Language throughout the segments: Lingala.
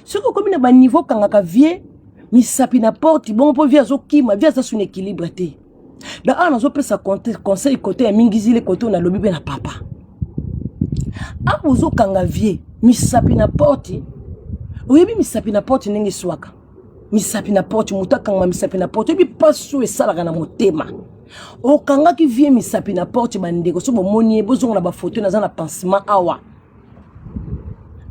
Soki okomi na baniveau okangaka vie misapi na porte bongo mpo vie azokima, vie aza suna équilibre te. Donc awa nazopesa conseil kote ya mingizile, kote oyo nalobi mpe na papa. Awa ozokanga vie misapi na porte, oyebi misapi na porte ndenge eswaka. Misapi na porte, moto akangama misapi na porte, oyebi mpasi oyo esalaka na motema. Okangaki vie misapi na porte, bandeko, so bomoni ye bozonga na bafoto, naza na pansement awa.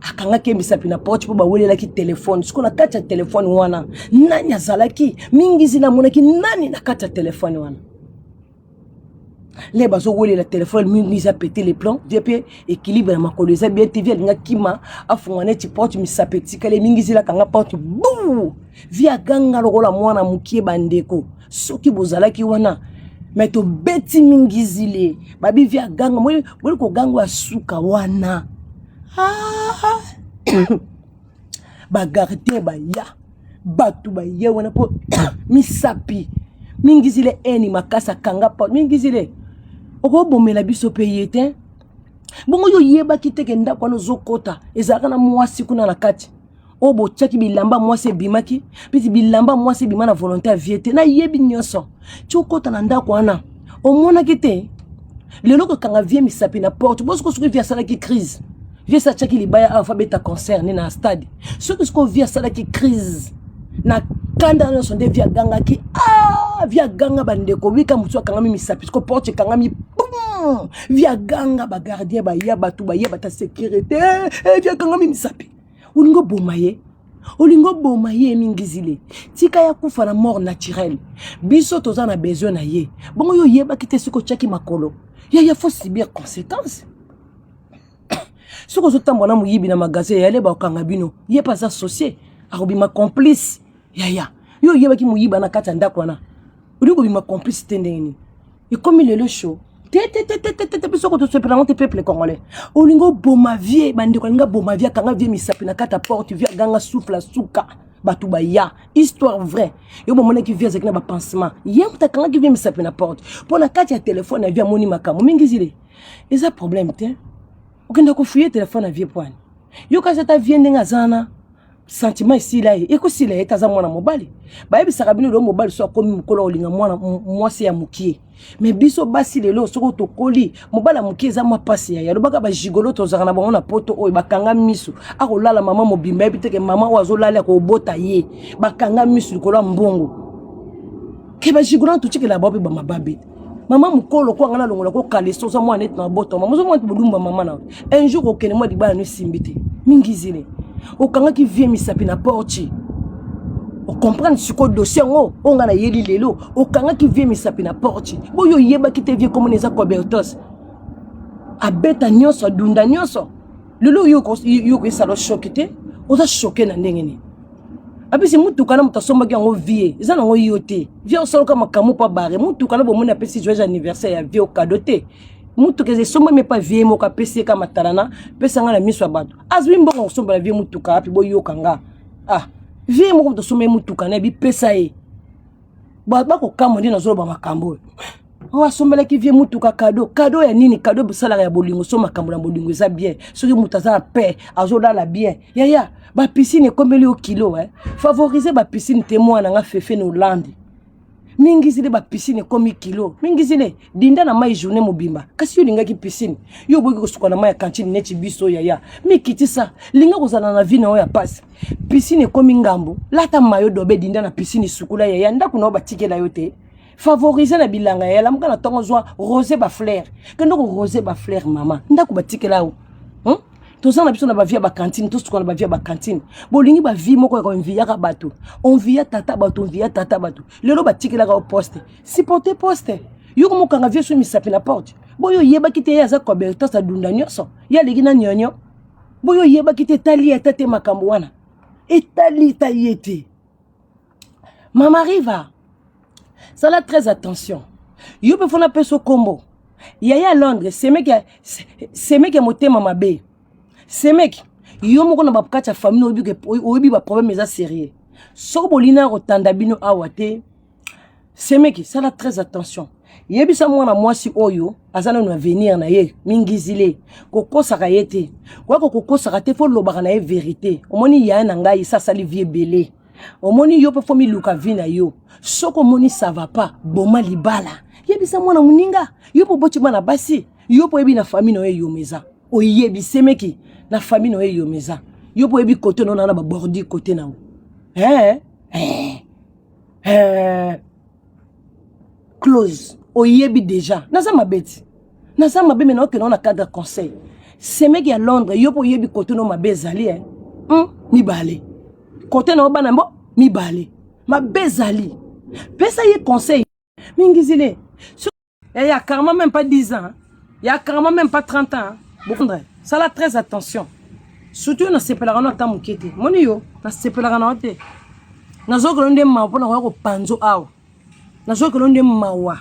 Akangaki ye misapi na porte mpo bawelelaki telefone. Sikoyo na kati ya telefone wana nani azalaki? Mingizi namonaki nani na kati ya telefone wana? Le bazowelela telefone, mingizi apete le plan vie mpe équilibre ya makolo eza bien te. Vie alinga kima, afunga neti porte, misapi etikali, mingizi lakanga porte bu, vie aganga lokola mwana mokie. Bandeko, soki bozalaki wana, me tobeti mingizile babi vie aganga boli koganga ya suka wana. Ah! Bagardien baya, bato baye wana mpo misapi mingizile eni makasi akanga pa mingizile okobomela biso mpe ye te. Bongo yo oyebaki te ke ndako wana ozokota ezalaka na mwasi kuna na kati oyo botiaki bilamba mwasi ebimaki mpesi bilamba mwasi ebima na volonté ya vie te. Nayebi nyonso ti okota na ndako wana omonaki te. Lelo kokanga vie misapi na porte, bosiko soki vie asalaki crise, vie esi atiaki libaya awa fa beta concert ne na stade. Soki sikoyo vie asalaki crise na kanda nyonso nde vie agangaki, ah, vie aganga. Bandeko, wika mosu akangami misapi, siko porte ekangami, bum, vie aganga, bagardien baya, bato baya, bata sécurité, eh, vie akangami misapi. Olingi oboma ye, olingi oboma ye. Mingizile, tika ya kufa na mort naturelle, biso toza na besoin na ye. Bongo yo oyebaki te? Soki otiaki makolo, yaya, faut subir conséquence. Soki ozotambola na moyibi na magasin, yale bakokanga bino, ye mpe aza associé, akobima complice. Yaya, yo oyebaki moyiba na kati ya ndako wana, olingi kobima complice te? Ndenge nini ekomi lelo show te te te te te te te? Biso kotosepela yango te. Peuple congolais, olingi oboma vie. Bandeko, alingi aboma vie, akanga vie misapi na kati ya porte, vie aganga souffle asuka, bato baya. Histoire vraie, yo bomonaki vie azalaki na bapansement, ye moto akangaki vie misapi na porte mpo na kati ya telefone ya vie amoni makambo mingi. Zile eza problème te, okenda kofuye telefone ya vie pwani yo kasi ata vie ndenge aza wana, sentiment esila ye, ekosila ye te. Aza mwana mobali, bayebisaka bino lelo mobali so akomi mokolo olinga mwana mwasi ya mokie. Me biso basi lelo soki tokoli mobali ya mokie eza mwa mpasi. Ya alobaka bagigolo tozalaka na bango na poto oyo bakanga miso, akolala mama mobimba, yebi teke mama oyo azolala akobota ye. Bakanga miso likolo ya mbongo ke bagigolo wana totikela bango mpe bamababe. Mama mokolo ko anga nalongola ko kaleso, oza mwana neti na bota mama, oza mwana bolumba mama na un jour okende mwa libala no esimbi te. Mingizile, okangaki vie misapi na porte, ocomprendre sikoyo dossier yango oyo ngai nayeli lelo. Okangaki vie misapi na porte, boyo oyebaki te vie komona eza cobertos, abeta nyonso, adunda nyonso. Lelo yo koyesala choke te, oza choke na ndenge nini? Apesi mutuka na moto asombaki yango, vie eza nango yo te. Vie osaloka makambo mpo abare mutuka na bomoni, apesi joyeux anniversaire ya vie okado te. Mutuka eza esombami epa vie moko, apesi ye ka matalana, pesa nga na miso ya bato, azwi mbongo kosombela vie mutuka api. Boyoka nga, ah, vie moko moto asomba ye mutuka na yebi pesa ye, bakokamwa nde nazoloba makambo oyo. Oyo asombelaki vie mutuka kado, kado ya nini? Kado bosalaka ya bolingo. So makambo na bolingo eza bien, soki moto aza na paix, azolala bien. Yaya, bapiscine ekomeli yo kilo, eh? Favorize bapiscine te. Mwana nga fefe na Hollande, mingizile bapiscine ekomi kilo. Mingizile dinda na mai journée mobimba, kasi yo olingaki piscine, yo oboki kosuka na mai ya kantine neti biso. Yaya, mikitisa, linga kozala na vie na yo ya pasi. Piscine ekomi ngambo, lata mayo dobe, dinda na piscine, sukula. Yaya, ndako na yo batikela yo te, favorize na bilanga. Ya lamuka na ntongo, zwa rose bafleur, kende korose bafleur. Mama, ndako batikela yo, Toza na biso na bavie ya bacantine, tosuka na bavie ya bacantine. Bolingi bavie moko ya koenviyaka bato, onviya tata bato, onviya tata bato. Lelo batikelaka yo poste, supporte poste. Yo komokanga vie so misapi na porte, boyo oyebaki te ye aza cobertas, adunda nyonso, ye aleki na nyonyo. Boyo oyebaki te, etali ata te makambo wana, etali ta ye te. Mama Riva, sala très attention. Yo mpe fona peso kombo yaya Londres, semeki, semeki ya motema mabe. Semeki yo moko na bakati ya famille, oyebi, oyebi baproblème eza sérieux. Soki bolina ya kotanda bino awa te, semeki, sala très attention. Yebisa mwana mwasi oyo aza nanu avenir na ye mingizile, kokosaka ye te, koyaka kokosaka te, fo lobaka na ye verite. Omoni yaya na ngai sa asali vie ebele, omoni yo mpe fo miluka vie na yo. Soki omoni ça va pas, boma libala, yebisa mwana moninga. Yo mpe oboti bana basi, yo mpe oyebi na famille na yo eyoma eza, oyebi semeki na famille na yo eyoma eza, yo mpe oyebi kote na yo na babordure kote na yo eh, eh, eh. Close oyebi deja naza mabe ti naza mabe me naokende na cadre conseil semeki ya Londres, yo mpe oyebi kote no mabe ezali eh? Mibale kote na yo bana mbo mibale mabe ezali, pesa ye conseil mingizile. So, ya carrément même pas 10 ans, ya carrément même pas 30 ans. Bokondre sala très attention, surtout yo nasepelaka no ata moke te. Moni yo nasepelaka na yo te, nazokelo nde mawa mpona koya kopanzo awa, nazokelo nde mawa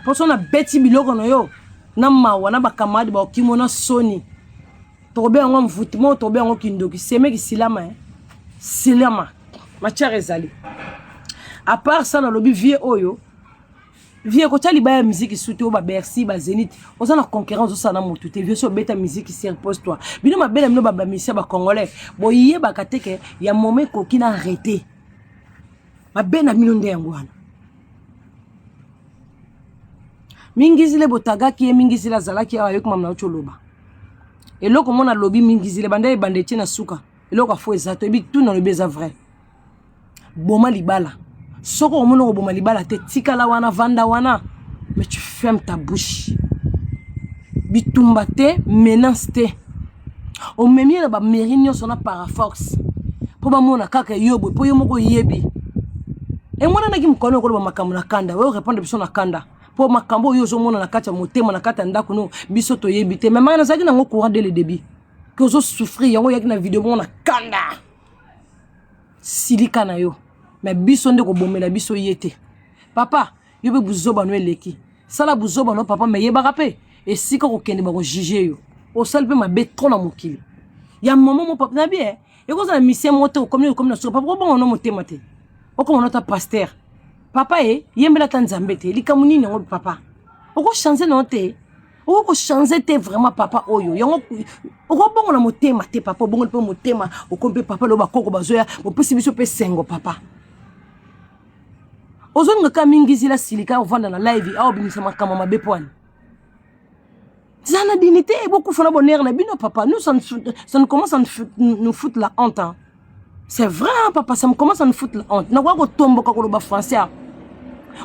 mposo nabeti biloko na yo na mawa na bacamarade baokimo na soni. Tokobe yango mvutimo, tokobe yango kindoki semeki silama eh? Silama matière ezali. À part ça, nalobi vie oyo, vie kotya libaya ya miziki, surtout oyo babercy bazénith, oza na concurrence, ozosala na motu te. Vie so obeta miziki, repose toi. Bino mabe na bino bamisia bacongolais, boyebaka te ke ya moma ekoki na arrete mabe na bino nde yango wana. Mingizile botagaki ye, mingizile azalaki awa, ayoki mama na oti oloba eloko mona alobi. Mingizile banda ebanda etie na suka, eloko afo eza toyebi tu nalobi eza vrai. Boma libala, soki omoni okoboma libala te, tikala wana, vanda wana, mais tu fermes ta bouche. Bitumba te, menace te, omemi ye na bamairie nyonso na paraforce mpo bamona kaka yo boye, mpo yo moko oyebi emonanaki mokolo okoloba makambo na kanda, oyo répondre biso na kanda, mpo makambo oyo ozomona na kati ya motema, na kati ya ndako no, biso toyebi te. Mais maya nazalaki nango courant dès le début ke ozosouffrir yango, oyaki na video bongo na kanda, silika na yo, mais biso nde kobomela biso ye te. Papa, yo mpe buzoba no eleki, sala buzoba no papa, mais yebaka mpe esika kokende bakojuge yo, osali mpe mabe trop na mokili ya mama mo papa na bien. Ekozala mission moko te, okomi na suka papa, kobonga no motema te, okoma no ata pasteur papa, e yembela ata Nzambe te. Likambo nini yango papa, okochange na yo te, okoki kochange te vraiment papa oyo yango, okobongola motema te papa, obongoli mpe motema, okomi mpe papa lelo, bakoko bazoya, bopesi biso mpe sengo papa. Ozolinga kaka mingizila silika, ovanda na live awa, obimisa makambo mabe po ani za na dignité, bokufa na bonheur na bino papa. Nous, ça nous commence à nous foutre la honte, hein. C'est vrai hein, papa, ça me commence à nous foutre la honte. Nakoya kotomboka koloba français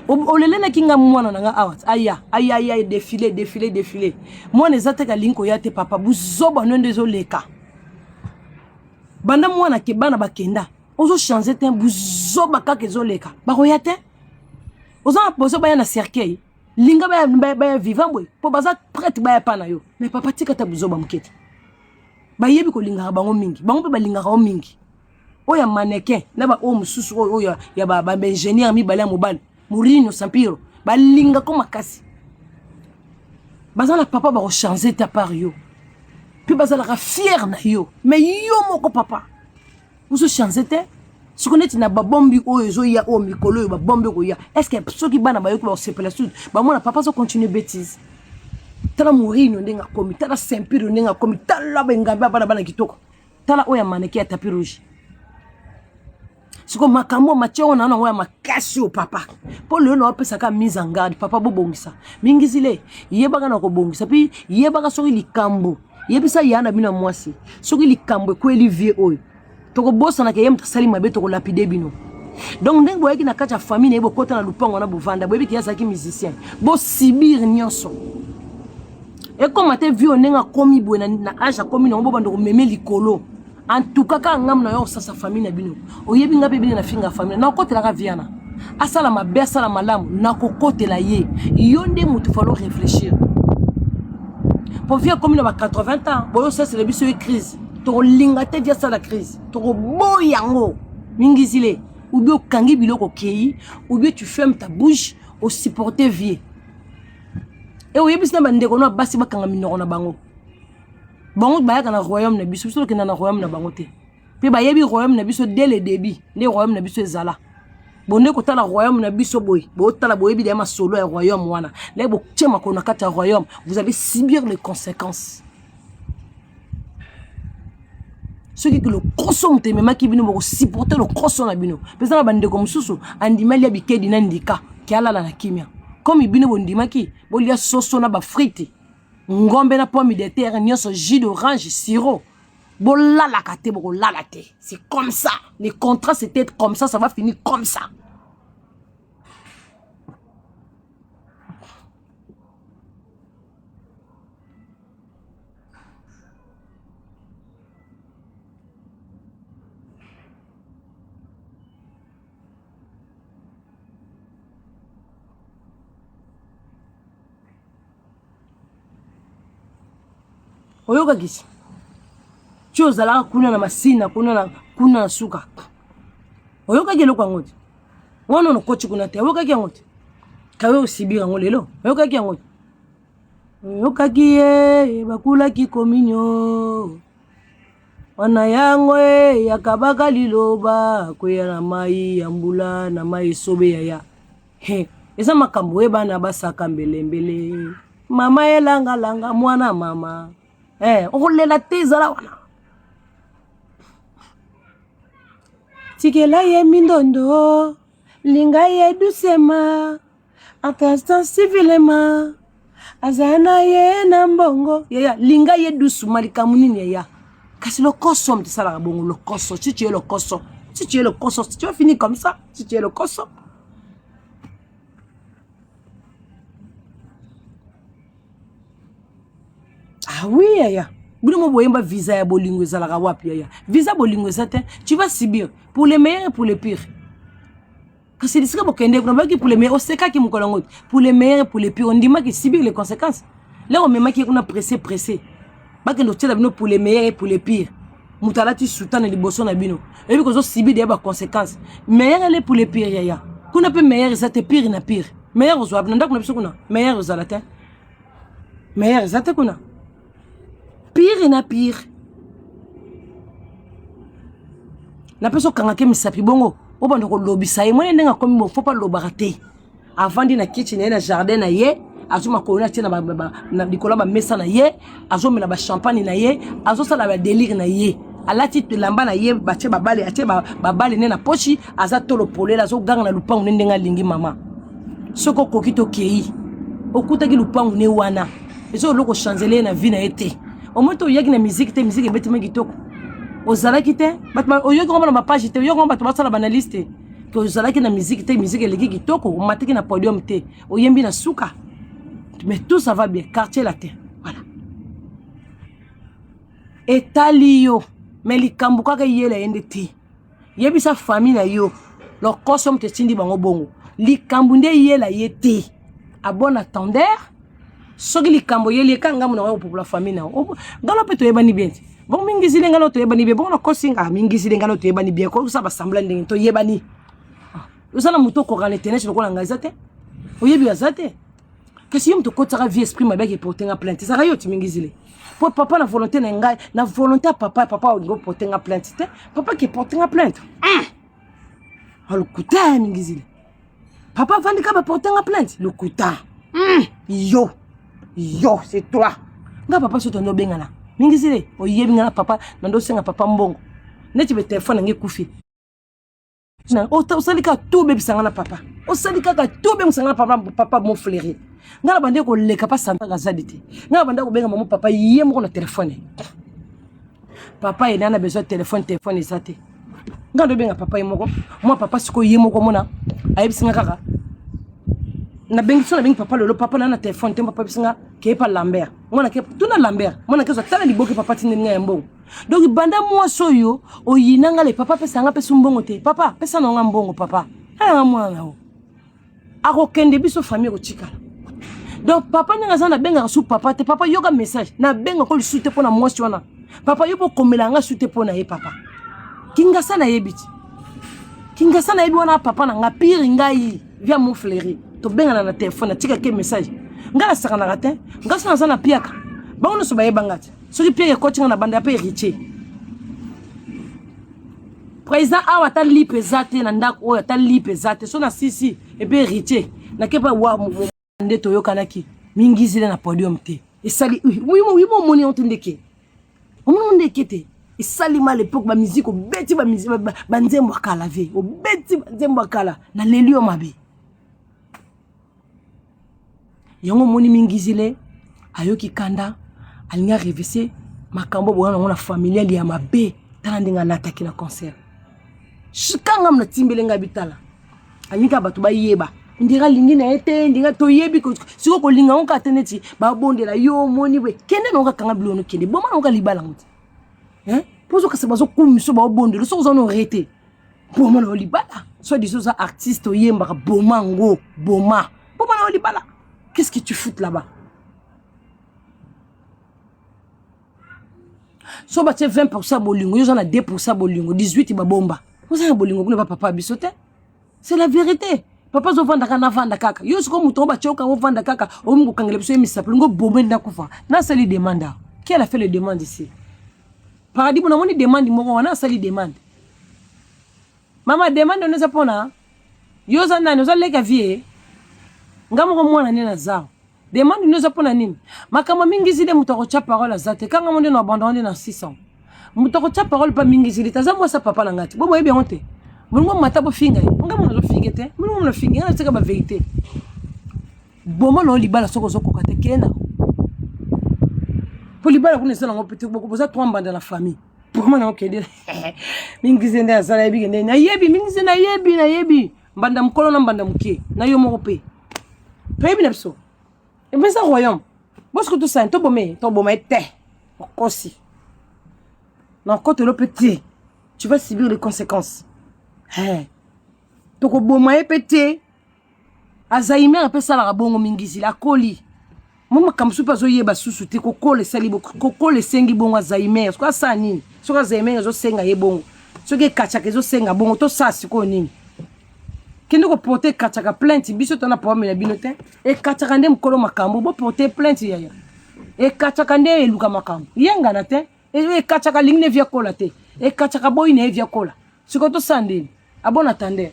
olelelaki nga mwana na nga awa, aya aya aya, défilé défilé défilé, mwana eza te, kalingi koya te papa. Buzoba no nde ezoleka banda mwana ke bana bakenda, ozochange te, buzoba kaka ezoleka, bakoya te. Oza na poso baya na cercueil, linga baya, baya, baya vivant boye mpo baza prête baya pa na yo. Mais papa, tika ta buzoba moke te, bayebi kolingaka bango mingi, bango mpe balingaka yo mingi. Oyo ya mannequin na baoyo mosusu oyo oyo ya baingénieur mibale ya mobali Mourinho Sampiro, balingako makasi, baza na papa, bakochange te apart yo, mpe bazalaka fier na yo. Mais yo moko papa ozochange te. Soki neti na babombi oyo ezoya, oyo mikolo oyo babombi okoya, est ce que soki bana bayoki bakosepela? Suite bamona papa azocontinue bétise. Tala Mourinho ndenge akomi, tala Sampiro ndenge akomi, tala bengambe ya bana, bana kitoko, tala oyo ya maneke ya tapis rouge. Siko makambo matie oyo na nango ya makasi oyo papa, mpo lelo na opesaka mise en garde papa, bobongisa mingizile, yebaka na kobongisa mpe yebaka soki likambo, yebisa ya na bino ya mwasi, soki likambo ekweli vie oyo, tokobosanaka ye moto asali mabe, tokolapide bino. Donc ndenge boyaki na kati ya famille na ye, bokota na lupango wana, bovanda, boyebi ke ye azalaki musicien, bosibir nyonso ekóma te. Vie oyo ndenge akomi boye na age akomi nango, bobanda komeme likolo. En tout cas kaka ngambo na yo osasa famille na bino, oyebi nga mpe bino na finga famille, nakotelaka viana, asala mabe asala malamu, nakokotela ye. Yo nde motu falo réfléchir, po vie akomi na ba 80 ans, boyo osasela biso ye crise, tokolinga te vie asala crise, tokoboya yango mingizile. Ou bien okangi biloko okei, ou bien tu fermes ta bouche, osupporte vie e oyebisi na bandeko no ya basi bakanga minoko na bango. Bango bayaka na royaume na biso, biso tokenda na royaume na bango te, mpe bayebi royaume na biso dès le début nde royaume na biso ezala. Bonde kotala royaume na biso boye, botala boyebi deya masolo ya royaume wana. Lè botie makolo na kati ya royaume, vous allez subir les conséquences. Soki lokoso moto ememaki bino bokosupporte lokoso na bino. Mpenza na bandeko mosusu andimi alia bikedi na ndika ke alala na kimia. Comme bino bondimaki bolia soso na bafrite, ngombe na pomme de terre nyonso, jus d'orange, sirop. Bolalaka te, bokolala te. C'est comme ça. Les contrats c'était comme ça, ça va finir comme ça. Oyokakisi ti ozalaka kuna na masina kuna na kuna na suka oyokaki eloko yango te wana onokoti kuna te oyokaki yango te kawe osibir yango lelo oyokaki yango te oyokaki ye bakulaki kominio wana yango e akabaka liloba kweya na mai ya mbula na mai esobe yaya he eza makambo ye bana basaka mbelembele mama elangalanga mwana mama eh, okolela te ezala wana tikela ye mindondo linga ye dusema Akasta civilema aza na ye na mbongo yaya linga ye dusuma likambo nini yaya kasi lokoso moto esalaka bongo lokoso si tu es lokoso si tu es lokoso si tu vas finir comme ça si tu es lokoso ah oui yaya bino mo boyemba visa ya bolingo ezalaka wapi yaya visa bolingo eza te tu vas subir pour le meilleur et pour le pire kasi lisika bokende kuna bayaki pour le meilleur osekaki mokolo yango pour le meilleur pour le pire ondimaki subir les conséquences lero omemaki ye kuna pressé pressé bakende kotiela bino pour le meilleur et pour le pire moto alati soutane liboso na bino oyebi kozo subir deya baconséquence meilleur ele pour le pire yaya kuna mpe meilleur eza te pire na pire meilleur ozwa na ndako na biso kuna meilleur ozala te meilleur eza te kuna pire na pire napesi okangake misapi bongo obanda kolobisa ye mwana ndenge akomi bo fo pa alobaka te avandi na kiti na ye na jardin na ye azwi makolo atie na likolo ya bamesa na ye azomela bachampagne na ye azosala badelire na ye alati elamba na ye batie babale atie babale ne na pochi aza tolo polele azoganga na lupangu ne ndenge alingi mama soki okoki tokei okutaki lupangu ne wana eza oloko changele ye na vie na ye te omoi te oyaki na miziki te miziki ebetami kitoko ozalaki te bato oyoki ngo na bapage te oyoki ngo bato basala baanalyse te ke ozalaki na miziki te miziki eleki kitoko omataki na podium te oyembi na suka mais tout ça va bien quartier latin voilà etali yo mais likambo kaka eyela ye nde te yebisa famille na yo lokoso moto etindi bango bongo likambo nde eyela ye te a bon attendeur soki likambo eyeli ye kaka ngambo na kopopola famille na yo ngalo mpe toyebani bien te bongo mingizile ngalo toyebani bien bongo nakosi nga mingizile ngalo toyebani bien kosala basambla ndenge toyebani ah, oza na moto okoka na internet lokola ngai eza te oyebi aza te kasi yo moto okotisaka vie esprit mabe ake porte nga plainte ezalaka yo timingizile po papa na volonté na ngai na volonté ya papa papa olingi oporte nga plainte te papa ke porte nga plainte hmm. alokuta ya mingizile papa avandi ka baporte nga plainte lokuta hmm. yo yo c'est toi nga papa soki tondi obengana mingizile oyebi nga na papa nando osenga papa mbongo neti be telefone nange ekufi osali kaka to obebisa nga na papa osali kaka to obengisa nga na papa papa mon fleuri nga na bande koleka pa santa kazadi te nga na bande kobenga mamo papa ye moko na telefone papa ye na besoin telefone telefone eza te nga ndo benga papa ye moko mwa papa sikoyo ye moko mona ayebisi nga kaka nabengi so nabengi papa lelo papa na na telefone te papa ayebisi nga keye pa lambert mwana ke tuna lambert mwana ke tala liboke papa tindeli nga ya mbongo donc banda mwasi oyo oyina nga le papa pesa nga pesa mbongo te papa pesa na nga mbongo papa nanga mwana na yo akokende biso famille ekotikala donc papa ndenge aza nabengaka su papa te papa yoka message nabengaka lisusu te mpo na mwasi wana papa yo bokomela nga su te mpo na ye papa kingasa nayebi ti kingasa nayebi wana papa na nga pire ngai via mon fleuri tobengana na telefone natikaki message ngai nasakanaka te ngai so naza na piaka bango nyonso bayeba nga te soki piaka ekoti nga na banda ya mpe héritier. Président awa ata lipe eza te na ndako oyo, ata lipe eza te. So na sisi epe héritier nakepa wa nde toyokanaki mingizile na podium te. Esali wimo omoni yango te ndeke. Omoni ndeke te. Esali mal époque ba musique obeti ba musique ba nzembo ya kala ve. Obeti ba nzembo ya kala na leli yo mabe. Yango omoni mingizile ayoki kanda alingi arevese makambo boya nango na familiale ya mabe. Tala ndenge alataki na concert. Kanga mna timbele ngai bitala. Alingi kaka bato bayeba. Ndira alingi na ye te, ndinga toyebi siko kolinga ngo kaka te neti babondela yo omoni boye. Kende na kanga biloko kende. Boma na kaka libala ngo te. Hein? Pozo kasi bazokumisa baobondela soki oza no rete. Boma na libala. Soit disant oza artiste oyembaka boma ngo, boma. Boma na libala. Qu'est-ce que tu foutes là-bas? So batie 20% bolingo, yo oza na 2% bolingo, 18 babomba. Oza na bolingo kuna ba papa biso te. C'est la vérité. Papa azovanda kaka navanda kaka. Yo sikoyo moto oyo batie okanga ovanda kaka, okomi kokangela biso ye misapi, olingi oboma ye nakufa. Nasali demande awa. Qui a fait le demande ici? Paradis bona moni demande moko wana asali demande. Mama demande wana eza pona yo oza nani oza leka vie nga moko mwana nde naza demande nde eza pona nini makambo mingi zile moto akotya parole aza te kanga mo nde na abandon nde na 600 moto akotya parole pa mingi zile te aza mwasi papa na ngai te bo boyebi yango te bolingo mata bofinga ye nga mona azofinge te bolingo mona finge nga natika ba verité boma na yo libala soki ozokoka te kende na mpo libala kuna eza nango pete boza trois mbanda na famille boma na yo kende mingize nde azala yebi kende nayebi mingize nayebi nayebi mbanda mokolo na mbanda moke na yo moko mpe toyebi na biso eza royaume bosiko tosani tobome toboma ye te okosi na okotelo mpe te tu vas subir les conséquences hey. Tokoboma ye mpe te Alzheimer mpe esalaka bongo mingizila akoli mo makambo mosusu mpe azoyeba susu te kokola esali kokola esengi bongo Alzheimer soki asala nini soki Alzheimer ezosenga ye bongo soki ekachaka ezosenga bongo tosala sikoyo nini kende koporte ekachaka plainte biso tona problème na bino te ekachaka nde mokolo makambo boporte plainte yaya ekachaka nde eluka makambo yengana te ekachaka alingi ne via kola te ekachaka boyi na ye via kola sikoyo tosala ndeni abon attendeur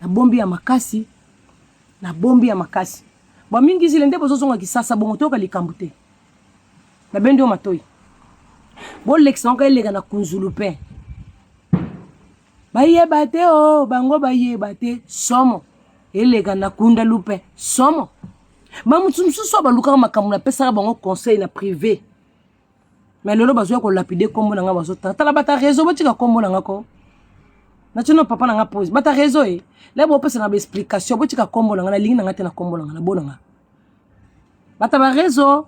nabombi ya makasi nabombi ya makasi bamingizile nde bozozonga kisasa bongo toyoka likambo te nabendi yo matoi bolekisa yango eleka na kunzulu mpe bayeba te o oh, bango bayeba te somo eleka na kunda lupe somo bamoto mosusu oyo balukaka makambo napesaka bango conseil na privé mais lelo bazoya kolapide nkombo na ngai bazotanga tala bata réseau botika nkombo na ngai ko natino papa na ngai pose bata réseau e la bopesa na baexplication botika nkombo na ngai nalingi na ngai te na nkombo na ngai na bo na ngai bata ba réseau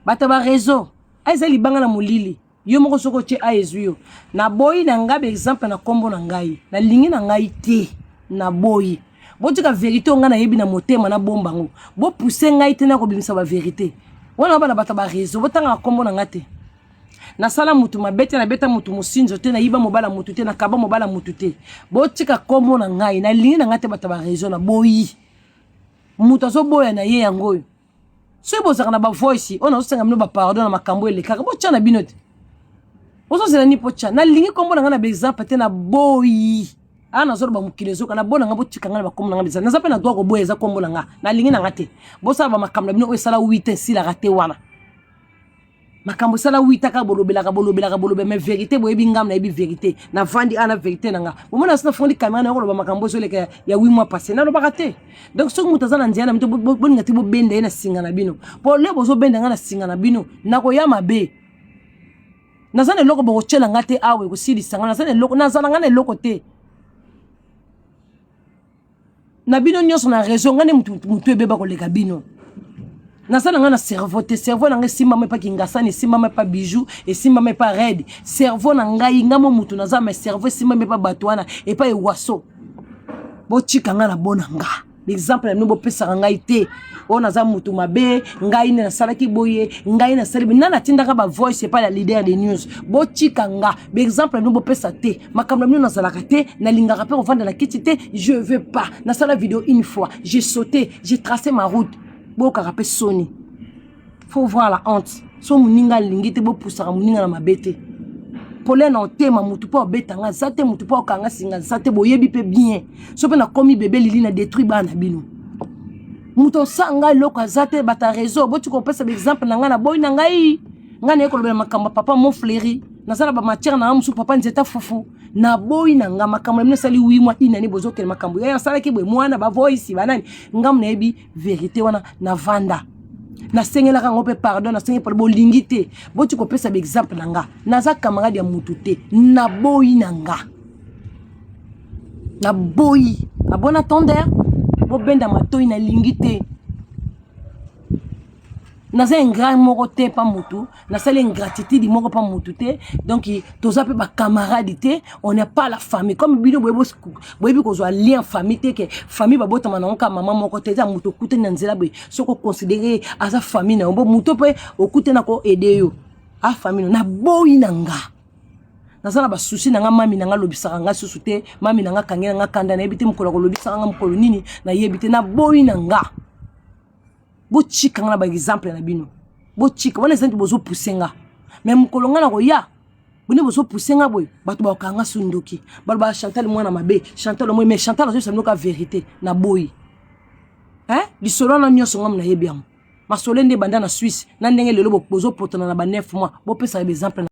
bata ba réseau eza libanga na molili yo moko soki otie a ezwi yo naboyi na ngai baexemple na nkombo na ngai nalingi na ngai te naboyi botika verité oyo ngai nayebi na motema nabomba yango bopuse ngai te na kobimisa baverité wana bana bato ya bareseau botangaka nkombo na ngai te nasala mutu mabe te nabeta mutu mosinzo te nayiba mobala mutu te nakaba mobala mutu te botika nkombo na ngai nalingi na ngai te bato ya bareseau naboyi moto azoboya na ye yango oyo soki bozalaka na bavoice oyo nazosenga bino bapardon na makambo elekaka botya na bino te ozozela nini mpo tya nalingi nkombo na ngai na baexemple te naboyi awa nazoloba mokili ezoka na bona ngai botika ngai na bakombo na ngai bizali naza mpe na droit koboya eza nkombo na ngai nalingi na ngai te bosala bamakambo na bino oyo esala 8 esilaka te wana makambo esala 8 kaka bolobelaka bolobelaka bolobela mais vérité boyebi ngai nayebi vérité navandi awa na vérité na ngai bomona asi nafundi kamera na koloba makambo ezoleka ya 8 mois passé nalobaka te donc soki moto aza na nzela na bino bolinga te bobenda ye na singa na bino po le bozobenda ngai na singa na bino nakoya mabe naza na eloko bokotyela ngai te awa ekosilisa ngai naza na eloko nazala ngai na eloko te na bino nyonso na réseau ngai nde motu ebeba koleka bino naza na ngai na cerveau te cerveau na ngai esimbama epa kingasani esimbama epa bijou esimbama epa red cerveau na ngai ngai mo motu naza ma cerveau esimbama epa bato wana epa ewaso botika ngai na bona nga exemple na bino bopesaka ngai te oyo naza motu mabe ngai nde nasalaki boye ngai nasali boye nani atindaka bavoice epai ya leader de news botika nga baexemple na bino bopesa te makambo na bino nazalaka te nalingaka mpe kovanda na kiti te je veux pas nasala video une fois j'ai sauté j'ai tracé ma route boyokaka mpe soni faut voir la honte so moninga alingi te bopusaka moninga na mabe te. Pole na otema mutu mpo abeta nga aza te, mutu mpo akanga singa aza te. Boyebi mpe bien, so mpe nakomi bebe lili na détruit bana na bino. Moto osala ngai eloko aza te. Bata réseau, boti kopesa baexemple na ngai na boyi na ngai. Ngai naye kolobela makambo ya papa Monfleuri, naza na bamatière na ngai mosusu. Papa nzeta fufu, naboyi na nga makambo na bino. Esali wi mwa inani, bozokende makambo ya asalaki boye, mwana bavoisi banani. Ngamu nayebi verité wana, navanda, nasengelaka yango mpe pardon, nasengeli pardon. Bolingi te, boti kopesa baexemple na nga. Naza camarade ya mutu te, naboyi na nga, naboyi. À bon entendeur, bobenda matoi, nalingi te. Naza ingrat moko te pa mutu, nasali ingratitude moko pa mutu te. Donc toza mpe bacamarade te, on n'est pas la famille comme bino. Boyebi kozwa lien famille te, ke famille babotama nango ka mama moko te. Eza moto okutani na nzela boye, soki oconsidérer aza famille na yo, bo moto mpe okutani ako aider yo, a famille no. Naboyi na nga, naza na basusi na nga. Mami na nga alobisaka nga susu te. Mami na nga akangi na nga kanda, nayebi te mokolo akolobisaka nga mokolo nini, nayebi te. Naboyi na nga, botika nga na baexemple na bino, botika wana. Eza nti bozopuse nga, mais mokolo nga na koya bone, bozopuse nga boye, bato bakokanga su ndoki, balobaka Chantal mwana mabe, Chantal omoi. Mais Chantal azoyebisa bino ka vérité. Naboyi lisolo wana nyonso, ngamu nayebi yango. Masolo nde ebanda na Suisse na ndenge lelo bozopotana na ba 9 mois, bopesaka baexemple.